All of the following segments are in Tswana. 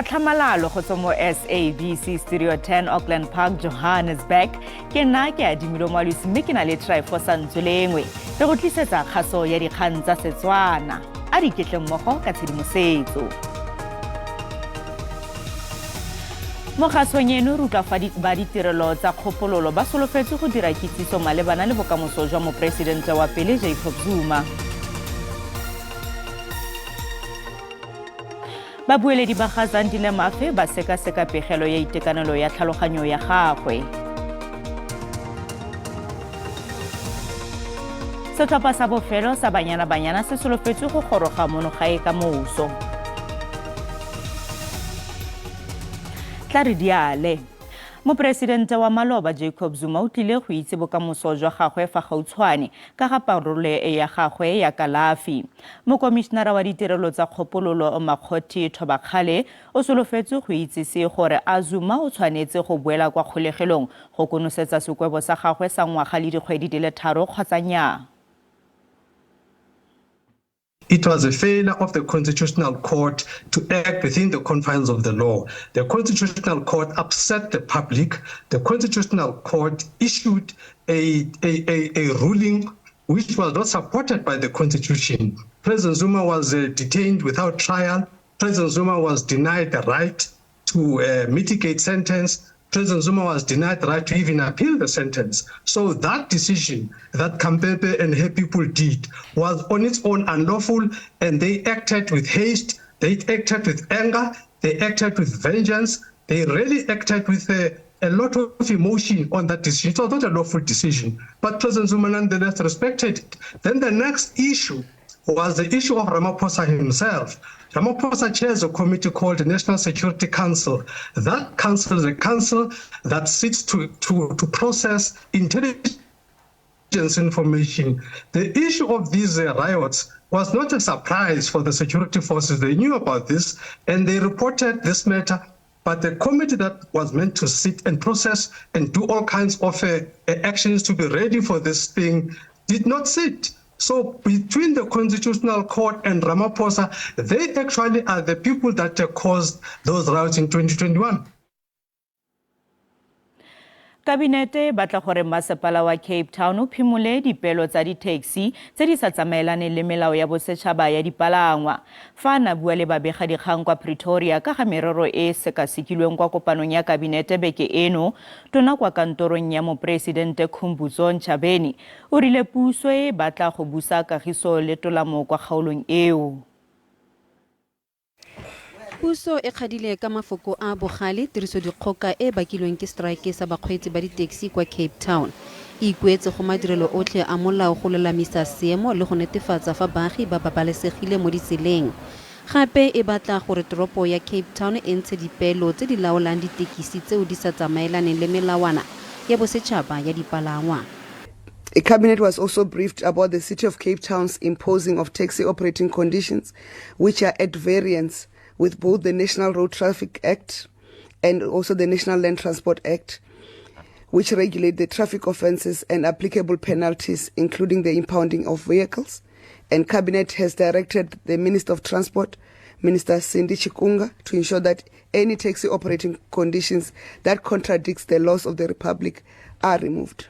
Ka tlhamalalo go tswa mo SABC Studio 10 Auckland Park, Johannesburg. Ke nna ke adimilo Moalosi mme ke na le Tryphosa Ntswelengwe. Re go tlisetsa kgaso ya dikgang tsa Setswana. A di ketle mmogo ka tshedimosetso. Mo kgasong eno re utlwa fa ba ditirelo tsa kgopololo ba solofetse go dira kitsiso malebana le bokamoso jwa moporesidente wa pele Jacob Zuma. Babueledi ba ga Zandile Mafe ba sekaseka pegelo ya itekanelo ya tlhaloganyo ya gagwe. Setlhopha sa bofelo sa Banyana Banyana se solofetswe go goroga mono gae ka moso. Tla re diale. Moporesidente wa maloba Jacob Zuma o tlile go itse bokamoso jwa gagwe fa gautshwane ka ga parole ya gagwe ya kalafi. Mokomišenara wa ditirelo tsa kgopololo Makgothi Thobakgale o solofetswe go itsise gore a Zuma o tshwanetse go boela kwa kgolegelong go konosetsa sekwebo sa gagwe sa ngwaga le dikgwedi di le tharo kgotsa nyaa. It was a failure of the Constitutional Court to act within the confines of the law. The Constitutional Court upset the public. The Constitutional Court issued a ruling which was not supported by the Constitution. President Zuma was detained without trial. President Zuma was denied the right to mitigate sentence. President Zuma was denied the right to even appeal the sentence. So that decision that Khampepe and her people did was on its own unlawful, and they acted with haste, they acted with anger, they acted with vengeance, they really acted with a lot of emotion on that decision. It was not a lawful decision, but President Zuma nonetheless respected it. Then the next issue was the issue of Ramaphosa himself. Ramaphosa chairs a committee called the National Security Council. That council is a council that sits to process intelligence information. The issue of these riots was not a surprise for the security forces. They knew about this and they reported this matter. But the committee that was meant to sit and process and do all kinds of actions to be ready for this thing did not sit. So between the Constitutional Court and Ramaphosa, they actually are the people that caused those riots in 2021. Kabinete e batla gore masepala wa Cape Town o phimole dipeelo tsa di-taxi tse di sa tsamaelaneng le melao ya bosetšhaba ya dipalangwa. Fa a na bua le babegadikgang kwa Pretoria ka ga merero e e sekasekilweng kwa kopanong ya kabinete beke eno, tona kwa kantorong ya moporesidente Khumbudzo Ntshavheni o rile puso e batla go busa kagiso le tolamo kwa kgaolong eo. Puso e kgadile ka mafoko a bogale tirisodikgoka e e bakilweng ke strike sa bakgweetsi ba di-taxi kwa Cape Town. E ikuetse go madirelo otlhe a molao go lolamisa seemo le go netefatsa fa baagi ba babalesegile mo ditseleng. Gape e batla gore toropo ya Cape Town e ntshe dipeelo tse di laolang ditekisi tseo di sa tsamaelaneng le melawana ya bosetšhaba ya dipalangwa. The Cabinet was also briefed about the City of Cape Town's imposing of taxi operating conditions, which are at variance with both the National Road Traffic Act and also the National Land Transport Act, which regulate the traffic offences and applicable penalties, including the impounding of vehicles. And Cabinet has directed the Minister of Transport, Minister Cindy Chikunga, to ensure that any taxi operating conditions that contradicts the laws of the Republic are removed.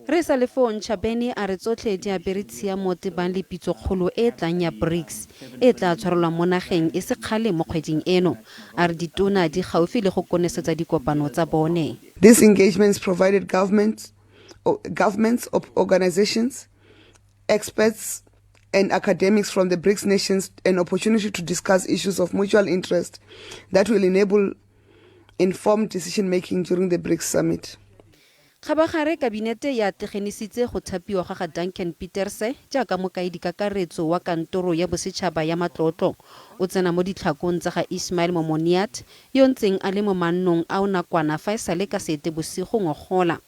Re sa le foo, Ntshavheni a re tsotlhe di apere tshiamo tebang le pitsokgolo e e tlang ya BRICS e tla tshwarelwang mo nageng e se kgale mo kgweding eno. A re ditona di gaufi le go konosetsa dikopano tsa bone. These engagements provided governments, organizations, experts and academics from the BRICS nations an opportunity to discuss issues of mutual interest that will enable informed decision making during the BRICS summit. Kgabagare kabinete ya atlegenisitse go thapiwa ga ga Duncan Pieterse jaaka mokaedi kakaretso wa kantoro ya bosetšhaba ya matlotlo. O tsena mo ditlhakong tsa ga Ismail Momoniat yo ntseng a le mo mannong ao nakwana fa e sale ka Seetebosigo ngogola.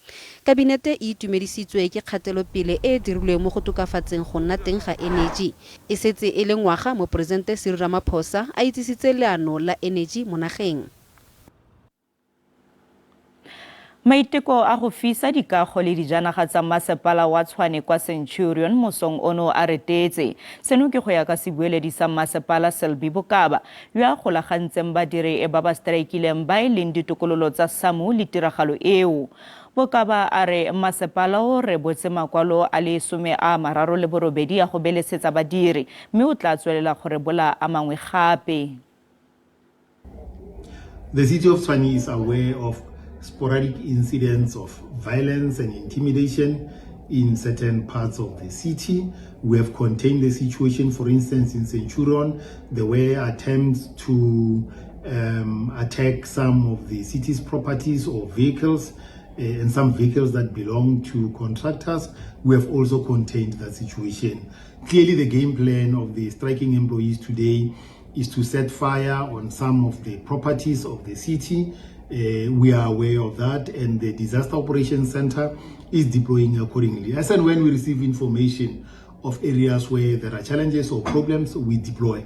Kabinete e itumedisitswe ke kgatelopele e e dirilweng mo go tokafatseng go nna teng ga eneji. E setse e le ngwaga Moporesidente Cyril Ramaphosa a itsisitse leano la eneji mo nageng. Maiteko a go fisa dikago le dijanaga tsa masepala wa Tshwane kwa Centurion mosong ono a retetse. Seno ke go ya ka sebueledi sa masepala Selby Bokaba, yo a golagantseng badiri ba ba straikileng ba e leng ditokololo tsa SAMU le tiragalo eo. Bokaba a re masepala o rebotse makwalo a le 38 a go belesetsa badiri mme o tla tswelela go rebola a mangwe gape. The city of Tshwane is aware of sporadic incidents of violence and intimidation in certain parts of the city. We have contained the situation. For instance, in Centurion, there were attempts to attack some of the city's properties or vehicles, and some vehicles that belong to contractors. We have also contained that situation. Clearly, the game plan of the striking employees today is to set fire on some of the properties of the city. We are aware of that, and the Disaster Operations Center is deploying accordingly. As and when we receive information of areas where there are challenges or problems, we deploy.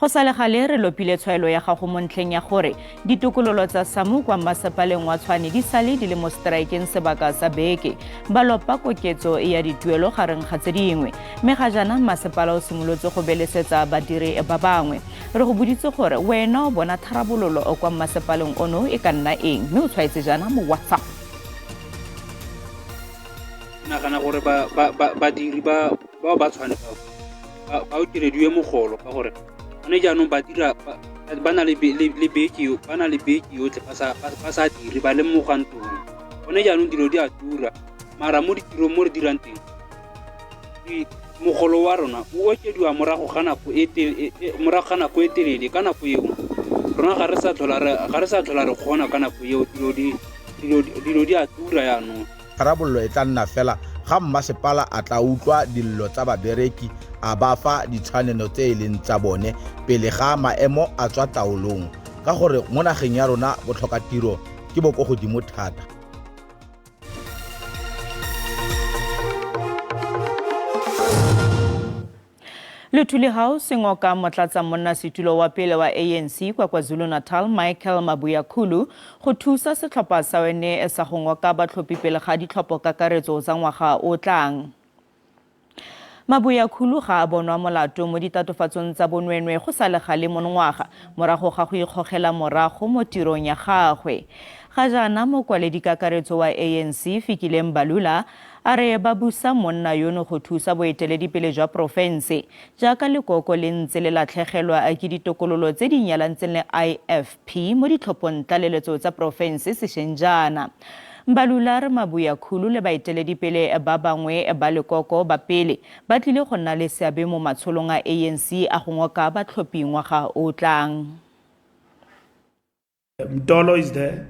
Go sa le gale re lopile tshwaelo ya gago mo ntlheng ya gore ditokololo tsa SAMU kwa mmasepaleng wa Tshwane di sale di le mo strikeng sebaka sa beke, ba lopa koketso ya dituelo gareng ga tse dingwe. Mme ga jaana mmasepala o simolotse go belesetsa badiri ba bangwe. Re go boditse gore wena o bona tharabololo kwa mmasepaleng ono e ka nna eng, mme o tshwaetse jaana mo WhatsApp. Nagana gore badiri bao ba Tshwane bao ba okelediwe mogolo, ka gore gone jaanong ba dira ba na le beke, ba na le beke yotlhe ba sa dire, ba le mo gantong. Gone jaanong dilo di a tura, mara mo ditirong mo re dirang teng mogolo wa rona o okediwa morago ga nako e morago ga nako e telele. Ka nako eo rona ga re sa tlhola re kgona. Ka nako eo dilo di a tura jaanong. Tharabololo e tla nna fela ga mmasepala a tla utlwa dillo tsa babereki, a ba fa ditshwanelo tse e leng tsa bone pele ga maemo a tswa taolong, ka gore mo nageng ya rona botlhokatiro ke bo ko godimo thata. Luthuli House ngoka motlatsa monnasetulo wa pele wa ANC kwa KwaZulu-Natal Michael Mabuyakhulu go thusa setlhopha sa one sa go ngoka batlhophi pele ga ditlhopho kakaretso tsa ngwaga o tlang. Mabuyakhulu ga a bonwa molato mo ditatofatsong tsa bonwenwe go sa le gale monongwaga morago ga go ikgogela morago mo tirong ya gagwe. Ga jaana mokwaledi kakaretso wa ANC Fikile Mbalula a re ba busa monna yono go thusa boeteledipele jwa porofense jaaka lekoko le ntse le latlhegelwa ke ditokololo tse di nyalantseng le IFP mo ditlhophong tlaleletso tsa porofense sešweng jaana. Mbalula re Mabuyakhulu le baeteledipele ba bangwe ba lekoko ba pele ba tlile go nna le seabe mo matsholong a ANC a go ngoka batlhophi ngwaga o tlang. Mtolo is there.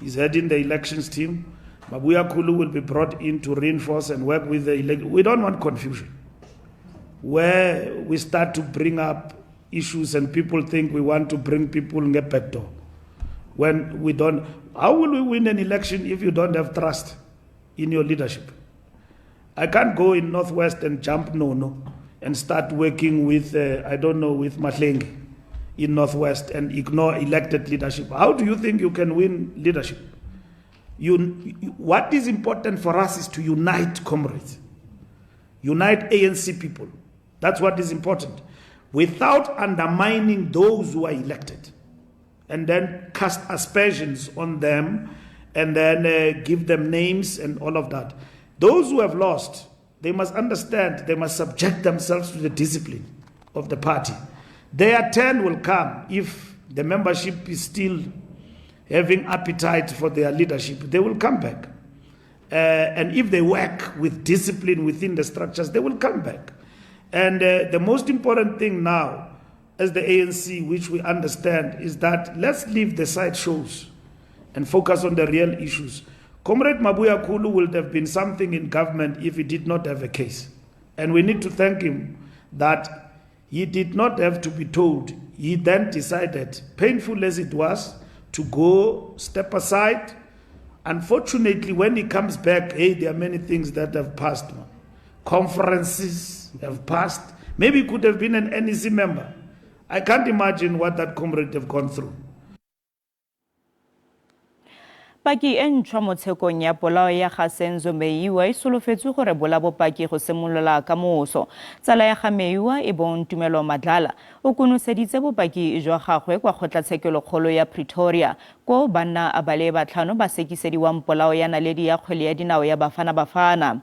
He's heading the elections team. Mabuyakhulu will be brought in to reinforce and work with the election. We don't want confusion where we start to bring up issues and people think we want to bring people in the back door. When we don't, how will we win an election if you don't have trust in your leadership? I can't go in Northwest and jump no and start working with, I don't know, with Mahlengi in Northwest and ignore elected leadership. How do you think you can win leadership? What is important for us is to unite comrades, unite ANC people. That's what is important, without undermining those who are elected and then cast aspersions on them and then give them names and all of that. Those who have lost, they must understand they must subject themselves to the discipline of the party. Their turn will come if the membership is still having appetite for their leadership. They will come back. And if they work with discipline within the structures, they will come back. And the most important thing now, as the ANC, which we understand, is that let's leave the side shows and focus on the real issues. Comrade Mabuyakhulu would have been something in government if he did not have a case. And we need to thank him that he did not have to be told. He then decided, painful as it was, to go step aside. Unfortunately, when he comes back, hey, there are many things that have passed. Man. Conferences have passed. Maybe he could have been an NEC member. I can't imagine what that comrade have gone through. Paki e ntšhwa mo tshekong ya polao ya ga Senzo Meyiwa e solofetswe go rebola bopaki go simolola ka moso. Tsala ya ga Meyiwa e bong Tumelo Madlala o konoseditse bopaki jwa gagwe kwa kgotlatshekelokgolo ya Pretoria, koo banna ba le batlhano ba sekisediwang polao ya naledi ya kgwele ya dinao ya Bafana Bafana.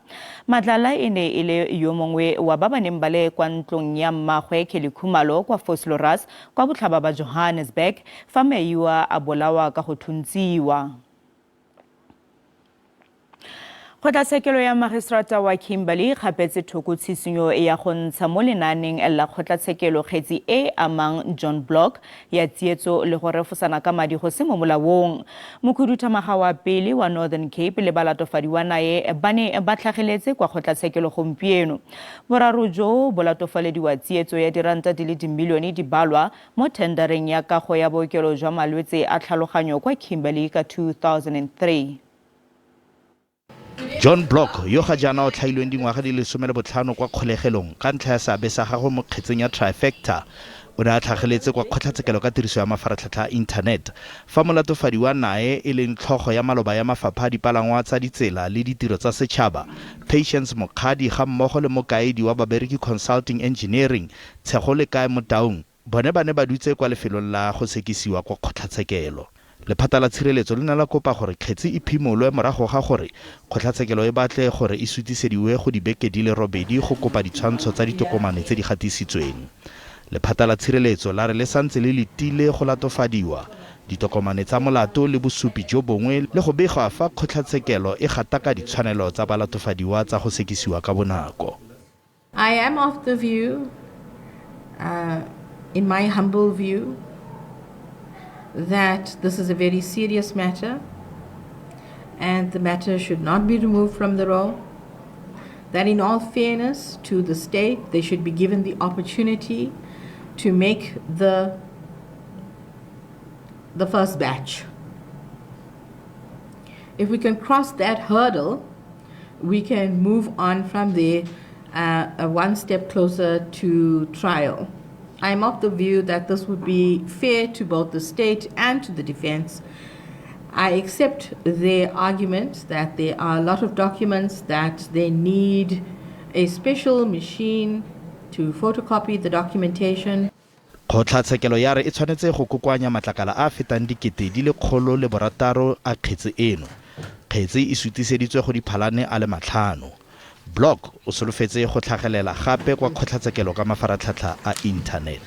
Madlala e ne e le yo mongwe wa ba ba neng ba le kwa ntlong ya mmagwe Kelly Khumalo kwa Vosloorus kwa botlhaba ba Johannesburg fa Meyiwa a bolawa ka go thuntsiwa. Kgotlatshekelo ya Magistrata wa Kimberley e kgapetse thoko tshisinyo ya go ntsha mo lenaaneng la kgotlatshekelo kgetsi e e amang John Block ya tsietso le go refosana ka madi go se mo molaong. Mokhuduthamaga wa pele wa Northern Cape le balatofadiwa nae ba ne ba tlhageletse kwa kgotlatshekelo gompieno. Boraro joo bo latofalediwa tsietso ya diranta di le dimilione di balwa mo thendareng ya kago ya bookelo jwa malwetse a tlhaloganyo kwa Kimberley ka 2003. John Block, yo ga jaana o tlhailweng dingwaga di le 15 kwa kgolegelong ka ntlha ya seabe sa gagwe mo kgetseng ya Trifecta, o ne a tlhageletse kwa kgotlatshekelo ka tiriso ya mafaratlhatlha a internet fa molatofadiwa nae e leng tlhogo ya maloba ya mafapha a dipalangwa tsa ditsela le ditiro tsa setšhaba Patience Mokgadi gammogo le mokaedi wa Babereki Consulting Engineering Tshegolekae Motaung Bone ba ne ba dutse kwa lefelong la go sekisiwa kwa kgotlatshekelo. Lephata la Tshireletso le ne la kopa gore kgetsi e phimolwe morago ga gore kgotlatshekelo e batle gore e sutisediwe go dibeke di le robedi go kopa ditshwantsho tsa ditokomane tse di gatisitsweng. Lephata la Tshireletso la re le santse le letile go latofadiwa, ditokomane tsa molato le bosupi jo bongwe le go begwa fa kgotlatshekelo e gataka ditshwanelo tsa balatofadiwa tsa go sekisiwa ka bonako. I am of the view, uh, in my humble view, that this is a very serious matter and the matter should not be removed from the roll. That, in all fairness to the state, they should be given the opportunity to make the, the first batch. If we can cross that hurdle, we can move on from there uh, one step closer to trial. I'm of the view that this would be fair to both the state and to the defense. I accept their argument that there are a lot of documents that they need a special machine to photocopy the documentation. Kgotlatshekelo ya re e tshwanetse go kokoanya matlakala a a fetang 106,000 a kgetse eno. Kgetse e sutiseditswe go Diphalane a le matlhano. Block o solofetse go tlhagelela gape kwa kgotlatshekelo ka mafaratlhatlha a internet.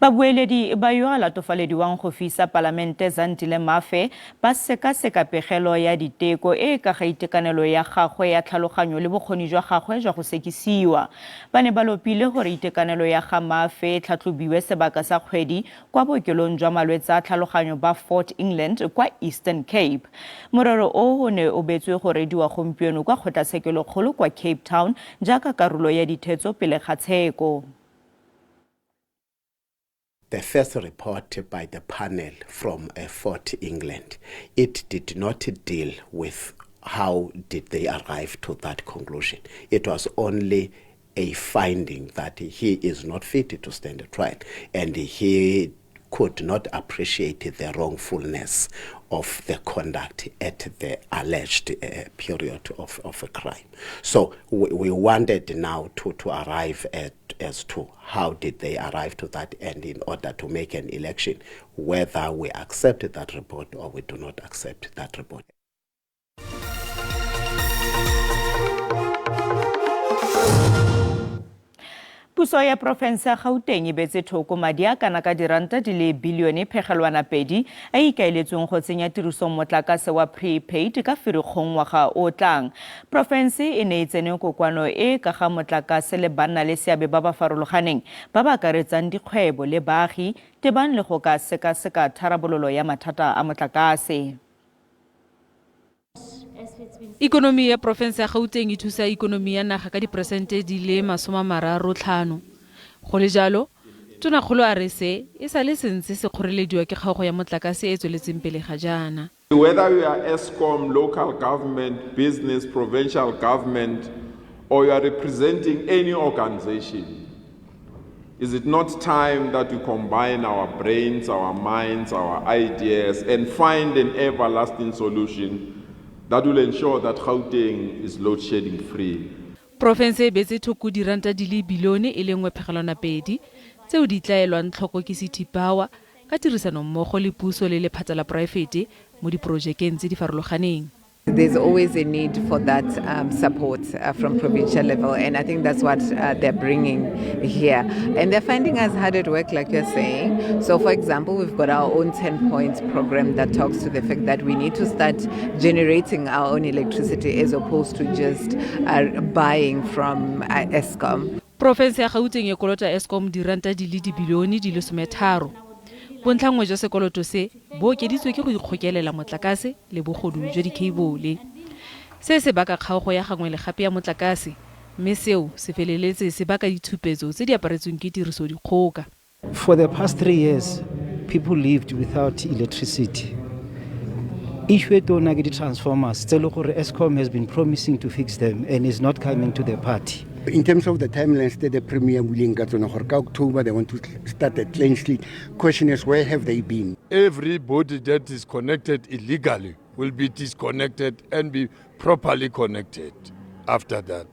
Babueledi ba yo a latofalediwang go fisa palamente Zandile Mafe ba sekaseka pegelo ya diteko e e ka ga itekanelo ya gagwe ya tlhaloganyo le bokgoni jwa gagwe jwa go sekisiwa. Ba ne ba lopile gore itekanelo ya ga Mafe e tlhatlhobiwe sebaka sa kgwedi kwa bookelong jwa malwetse a tlhaloganyo ba Fort England kwa Eastern Cape. Morero o o ne o beetswe go rediwa gompieno kwa kgotlatshekelokgolo kwa Cape Town jaaka karolo ya dithetso pele ga tsheko. The first report by the panel from uh, Fort England, it did not deal with how did they arrive to that conclusion. It was only a finding that he is not fit to stand a trial and he could not appreciate the wrongfulness of the conduct at the alleged uh, period of, of a crime. So we, we wanted now to, to arrive at as to how did they arrive to that end in order to make an election, whether we accept that report or we do not accept that report. Puso ya porofense ya Gauteng e beetse thoko madi a kana ka diranta di le bilione phegelwana pedi a ikaeletsweng go tsenya tirisong motlakase wa prepaid ka Ferikgong ngwaga o tlang. Porofense e ne e tsene kokoano e ka ga motlakase le banna le seabe ba ba farologaneng ba ba akaretsang dikgwebo le baagi tebang le go ka sekaseka tharabololo ya mathata a motlakase. Ikonomi ya porofense ya Gauteng e thusa ikonomi ya naga ka diperesente di le 35. Go le jalo, Tonakgolo a re se e sale se ntse se kgorelediwa ke kgaogo ya motlakase e e tsweletseng pele ga jaana. Whether you are Eskom, local government, business, provincial government, or you are representing any organization, Is it not time that we combine our brains, our minds, our ideas, and find an everlasting solution that will ensure that Gauteng is load shedding free? Porofense e beetse thoko diranta di le bilione e le 1.2 tseo di tla elwang tlhoko ke City Power ka tirisanommogo le puso le lephata la poraefete mo diporojekeng tse di farologaneng. There's always a need for that support from provincial level, and I think that's what they're bringing here. And they're finding us hard at work, like you're saying. So, for example, we've got our own 10 points program that talks to the fact that we need to start generating our own electricity as opposed to just buying from Eskom. Porofense ya Gauteng e kolota Eskom diranta di le dibilione di le 13. Bontlhanngwe jwa sekoloto se bo okeditswe ke go ikgokelela motlakase le bogodu jwa dikheibole. Se se baka kgaogo ya gangwe le gape ya motlakase mme seo se feleletse se baka ditshupetso tse di aparetsweng ke tirisodikgoka. For the past 3 years, people lived without electricity. Issue e tona ke di-transformers tse e le gore Eskom has been promising to fix them and is not coming to the party. In terms of the timelines that the Premier buileng ka tsone gore ka October they want to start a clean slate. Question is, where have they been? Everybody that is connected illegally will be disconnected and be properly connected after that.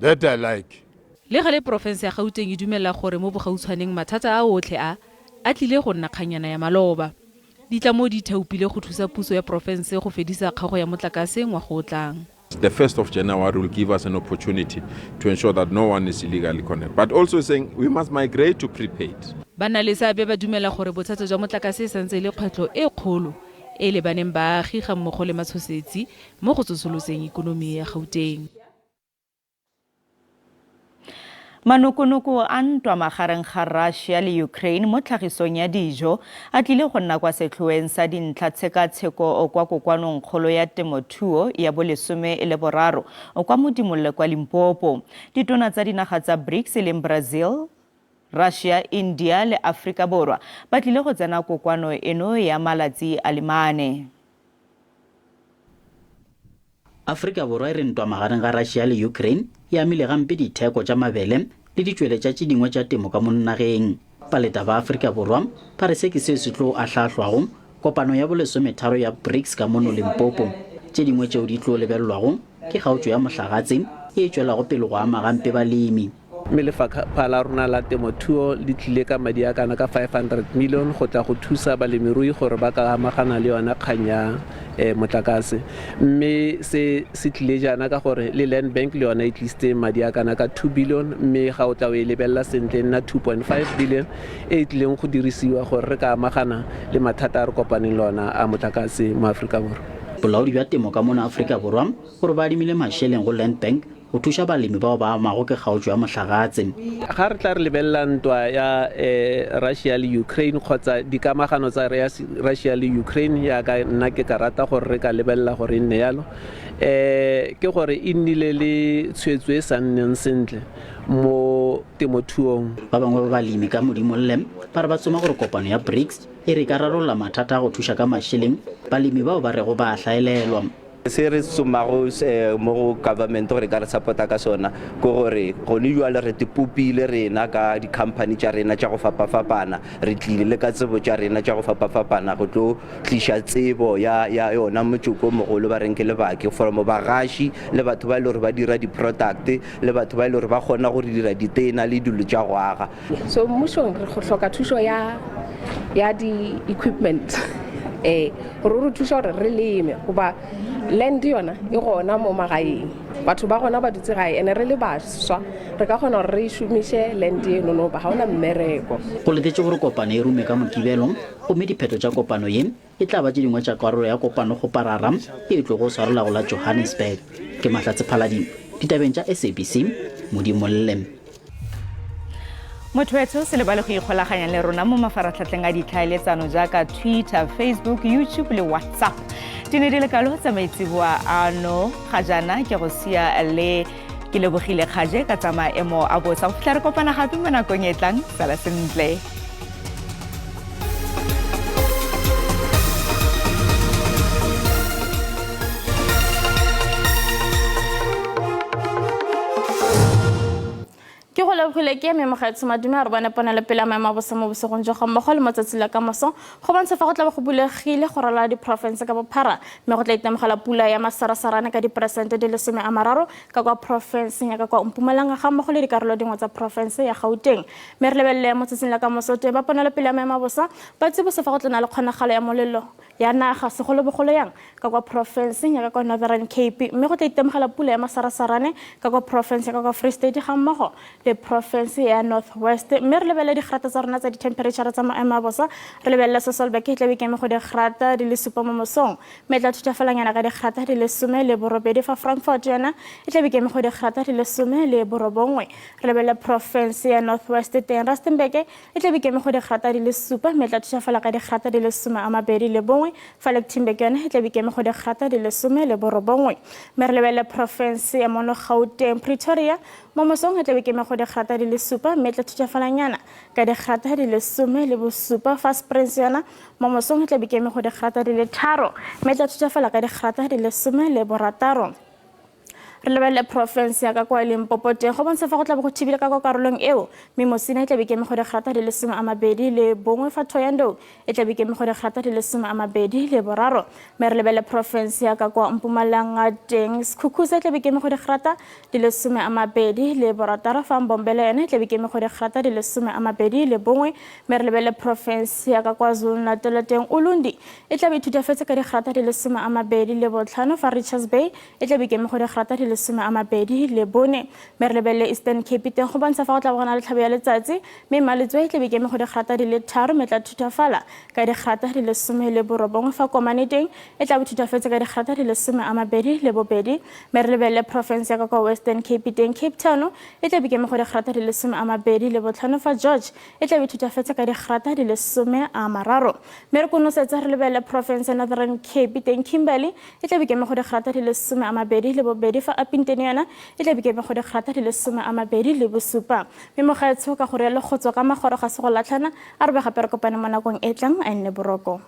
That I like. Le gale porofense ya Gauteng e dumela gore mo bogautshwaneng mathata a otlhe a a tlile go nna kganyana ya maloba. Ditlamo di ithaopile go thusa puso ya porofense go fedisa kgaogo ya motlakase ngwaga o tlang. The 1st of January will give us an opportunity to ensure that no one is illegally connected. But also saying we must migrate to prepaid. Ba na le seabe ba dumela gore bothata jwa motlakase e santse e le kgwetlho e kgolo e e lebaneng baagi ga mmogo le matshosetsi mo go tsosoloseng ikonomi ya Gauteng. Manokonoko a ntwa magareng ga Russia le Ukraine mo tlhagisong ya dijo a tlile go nna kwa setlhoeng sa dintlha tshekatsheko kwa kokwanong kgolo ya temothuo ya bolesome le boraro kwa Modimolle kwa Limpopo. Ditona tsa dinaga tsa BRICS e leng Brazil, Russia, India le Afrika Borwa ba tlile go tsena kokwano eno ya malatsi a le mane. Afrika Borwa e re ntwa magareng ga Russia le Ukraine e amile gampe ditheko tša mabele le ditšweletša tše dingwe tša temo ka mo nageng. Baleta ba Afrika Borwa ba re se ke seo se tlo ahlaahlwago kopano ya bolesometharo ya BRICS ka mono Limpopo. Tše dingwe tšeo di tlo lebelelwago ke kgaotšo ya mohlagatse ye e tšwelago pele go ama gampe balemi. Mme lefapha la rona la temothuo le tlile ka madi a kana ka 500 million go tla go thusa balemirui gore ba ka amagana le yona kgang ya motlakase. Mme se se tlile jaana ka gore le Land Bank le yona e tlisitse madi a kana ka 2 billion, mme ga o tla o e lebelela sentle e nna 2.5 billion e e tlileng go dirisiwa gore re ka amagana le mathata a re kopaneng le ona a motlakase mo Aforika Borwa. Bolaodi bja temo ka mono Afrika Borwa gore ba adimile mašeleng go Land Bank go thuša balemi bao ba amago ke kgaotšo ya mohlagatse. Ga re tla re lebelela ntwa ya Russia le Ukraine kgotsa dikamagano tsa Russia le Ukraine yaka nna ke ka rata gore re ka lebelela gore e nne yalo, ke gore e nnile le tshwetso e sa nneng sentle mo temothuong. Ba bangwe ba balemi ka Modimolle ba re ba tsoma gore kopano ya BRICS e re ka rarolla mathata a go thuša ka mašeleng balemi bao ba rego ba a hlaelelwa. Se re tsomago mo go government gore ka re support-a ka sona ke gore gone jwale re tepopile rena ka di-company tša rena tša go fapafapana, re tlile le ka tsebo tša rena tša go fapafapana go tlo tliša tsebo ya yona motšoko o mogolo ba reng ke lebake from bagaši le batho ba e le gore ba dira di-product le batho ba e le gore ba kgona go dira ditena le dilo tša go aga. So mmušong re go hloka thušo ya di-equipment gore o re thuša gore re leme, goba land yona e gona mo magaeng, batho ba gona ba dutse gae, ene re le baswa re ka kgona gore re šomiše land eno no ba ga ona mmereko. Go letetše gore kopano e rume ka Mokibelo, gomme diphetho tša kopano ye e tla ba tše dingwe tša karolo ya kopano go parara e tlogo swarela go la Johannesburg. Ke Mahlatse Phaladimo ditabeng tša SABC, Modimolle. Motho wetsho se lebale go ikgolaganya le rona mo mafaratlhatlheng a ditlhaeletsano jaaka Twitter, Facebook, YouTube le WhatsApp. Di ne di le kalo tsa maitseboa ano ga jaana ke go sia le ke lebogile kgaje ka tsa maemo a bosa. Go fitlha re kopana gape mo nakong e tlang, sala sentle. Ke go leboga. Lebogile ke eme mogaetsho madume a re bone ponelopele ya maemo a bosa mo bosigong jo ga mmogo le mo tsatsing la kamoso go bontsha fa go tla bo go bulegile go ralala diporofense ka bophara mme go tla itemogela pula ya masarasarane ka diperesente di le 30 ka kwa porofenseng ya ka kwa Mpumalanga ga mmogo le dikarolo dingwe tsa porofense ya Gauteng. Mme re lebelele mo tsatsing la kamoso teng ba ponelopele ya maemo a bosa ba tsibosa fa go tla nna le kgonagalo ya molelo ya naga segolobogolo yang ka kwa porofenseng ya ka kwa Northern Cape mme go tla itemogela pula ya masarasarane ka kwa porofense ya ka kwa Free State ga mmogo le porofense ya North West. Mme re lebelele digrata tsa rona tsa dithemphereitšhara tsa maemo a bosa, re lebelele Sasolburg e tla be ikeme go digrata di le 7 mo mosong mme e tla thutafalanyana ka digrata di le 18 fa Frankfort yona e tla be ikeme go digrata di le 19. Re lebelele porofense ya North West teng Rustenburg E tla be ikeme go digrata di le 7 mme e tla thušafala ka digrata di le 21 fa Lichtenburg yone e tla be ikeme go digrata di le 19. Mme re lebelele profense ya mono Gauteng, Pretoria, mo mosong e tla be ikeme go digrata di le 7 mme e tla thušafalanyana ka digrata di le 17 fa Springs yona mo mosong e tla be ikeme go digrata di le 3 mme e tla thušafala ka digrata di le 16. Re lebelele porofense ya ka kwa Limpopo teng go bontsha fa go tla bo go thibile ka kwa karolong eo, mme Mosina e tla be ikeme go digrata di le 21 fa Thohoyandou e tla be ikeme go digrata di le 23. Mme re lebelele porofense ya ka kwa Mpumalanga teng, Sekhukhuse e tla be ikeme go digrata di le 26 fa Mbombela yone e tla be ikeme go digrata di le 21. Mme re lebelele porofense ya ka kwa Zulu-Natal teng, Ulundi e tla be e thutafetse ka digrata di le 25 fa Richards Bay e tla be ikeme go digrata di le 24. Mme re lebelele Eastern Cape teng go bontsha fa go tla bo go na le tlhabo ya letsatsi, mme Mmaletswe e tla be ikeme go digrata di le 3 mme tla thuthafala ka digrata di le 19 fa Komane teng e tla bo thuthafetse ka digrata di le 22. Mme re lebelele porofense ya ka kwa Western Cape teng, Cape Town e tla be ikeme go digrata di le 25 fa George e tla be thuthafetse ka digrata di le 30. Mme re konosetsa re lebelele porofense ya Northern Cape teng, Kimberley e tla be ikeme go digrata di le 22 fa Upington yona e tla be ikeme go digrata di le 27. Mme mogaetsho ka go rialo go tswa ka magoro ga se go latlhana, a re be gape re kopane mo nakong e tlang, a nne boroko.